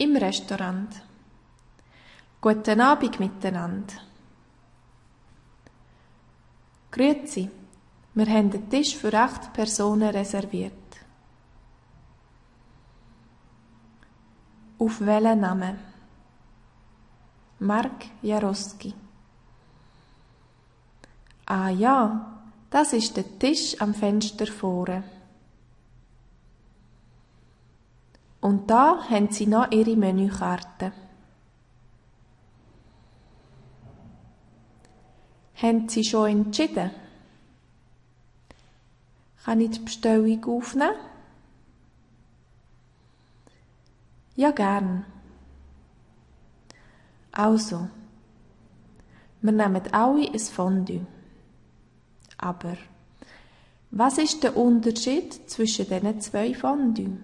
Im Restaurant. Guten Abend miteinander. Grüezi, wir haben den Tisch für 8 Personen reserviert. Auf welchen Namen? Mark Jaroski. Ah ja, das ist der Tisch am Fenster vorne. Und da haben Sie noch Ihre Menükarte. Haben Sie schon entschieden? Kann ich die Bestellung aufnehmen? Ja, gern. Also, wir nehmen alle ein Fondue. Aber, was ist der Unterschied zwischen diesen 2 Fondue?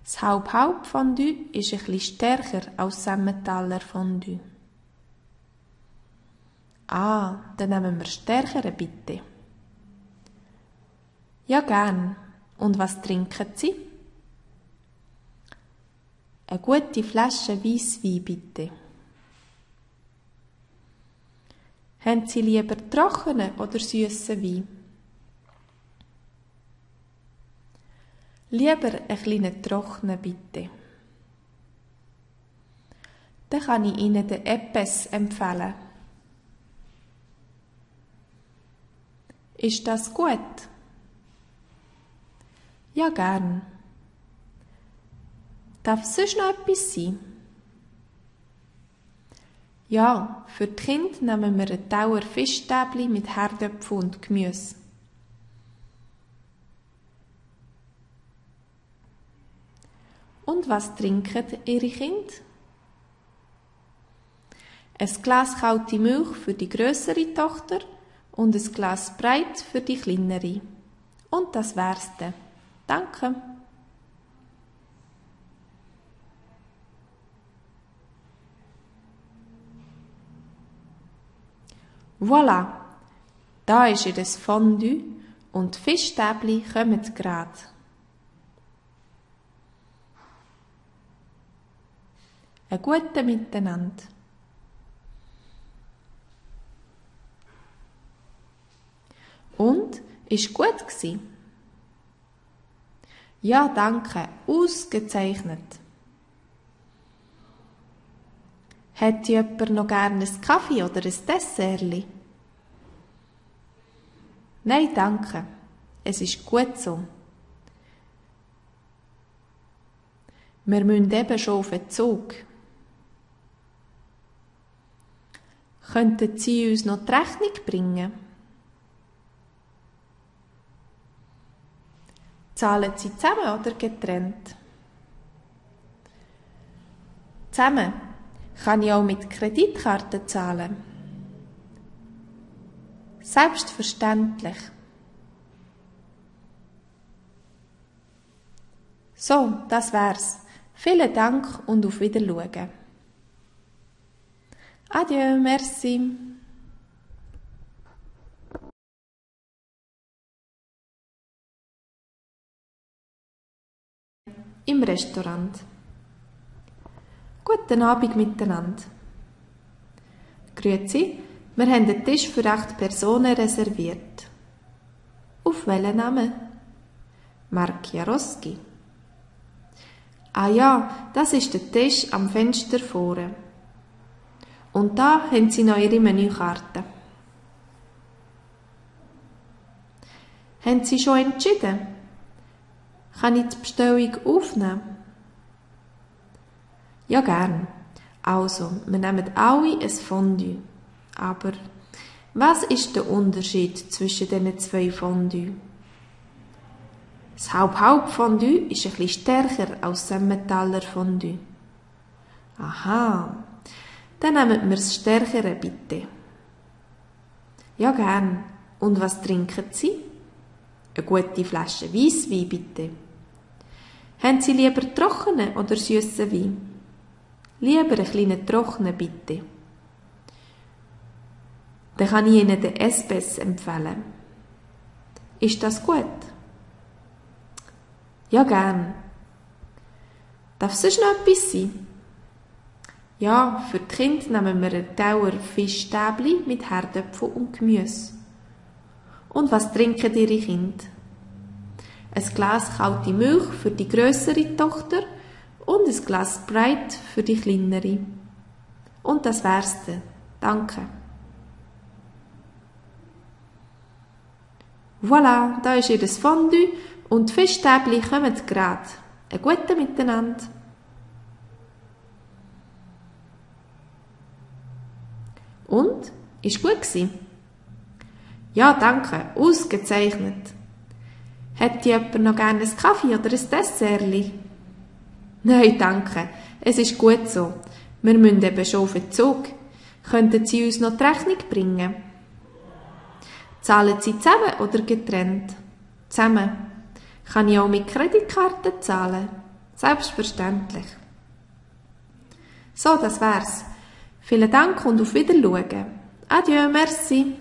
Das Halb-Halb-Fondue ist ein bisschen stärker als das Emmentaler Fondue. Ah, dann nehmen wir stärkere bitte. Ja, gern. Und was trinken Sie? Eine gute Flasche Weisswein bitte. Haben Sie lieber trockenen oder süßen Wein? Lieber einen kleinen trockenen bitte. Dann kann ich Ihnen den Epes empfehlen. Ist das gut? Ja, gern. Darf sonst noch etwas sein? Ja, für die Kinder nehmen wir einen Tauer Fischstäbli mit Herdöpfen und Gemüse. Und was trinken Ihre Kinder? Ein Glas kalte Milch für die grössere Tochter und ein Glas Breit für die kleinere. Und das wär's dann. Danke. Voilà, da ist ihr Fondue und die Fischstäbli kommen grad. Ein guten Miteinander. Und, ist gut gsi? Ja, danke, ausgezeichnet. Hätte jemand noch gerne einen Kaffee oder ein Dessertli? Nein, danke. Es ist gut so. Wir müssen eben schon auf den Zug. Könnten Sie uns noch die Rechnung bringen? Zahlen Sie zusammen oder getrennt? Zusammen. Kann ich auch mit Kreditkarte zahlen? Selbstverständlich. So, das wär's. Vielen Dank und auf Wiedersehen. Adieu, merci. Im Restaurant. Guten Abend miteinander. Grüezi, wir haben den Tisch für 8 Personen reserviert. Auf welchen Namen? Mark Jaroski. Ah ja, das ist der Tisch am Fenster vorne. Und da haben Sie noch Ihre Menükarte. Haben Sie schon entschieden? Kann ich die Bestellung aufnehmen? Ja, gern. Also, wir nehmen alle ein Fondue. Aber, was ist der Unterschied zwischen diesen 2 Fondue? Das Halb-Halb-Fondue ist ein bisschen stärker als das Emmentaler Fondue. Aha, dann nehmen wir das Stärkere bitte. Ja, gern. Und was trinken Sie? Eine gute Flasche Weisswein bitte. Haben Sie lieber trockenen oder süßen Wein? Lieber einen kleinen trockenen bitte. Dann kann ich Ihnen den Espes empfehlen. Ist das gut? Ja, gern. Darf sonst noch etwas sein? Ja, für die Kinder nehmen wir einen Teller Fischstäbli mit Herdöpfel und Gemüse. Und was trinken Ihre Kinder? Ein Glas kalte Milch für die grössere Tochter und ein Glas Sprite für die kleinere. Und das wär's dann. Danke. Voilà, da ist Ihr Fondue und die Fischstäbli kommen gerade. Ein guten Miteinander. Und? Ist gut gsi? Ja, danke. Ausgezeichnet. Hätte jemand noch gerne einen Kaffee oder ein Dessertli? Nein, danke. Es ist gut so. Wir müssen eben schon auf den Zug. Könnten Sie uns noch die Rechnung bringen? Zahlen Sie zusammen oder getrennt? Zusammen. Kann ich auch mit Kreditkarte zahlen? Selbstverständlich. So, das wär's. Vielen Dank und auf Wiedersehen. Adieu, merci.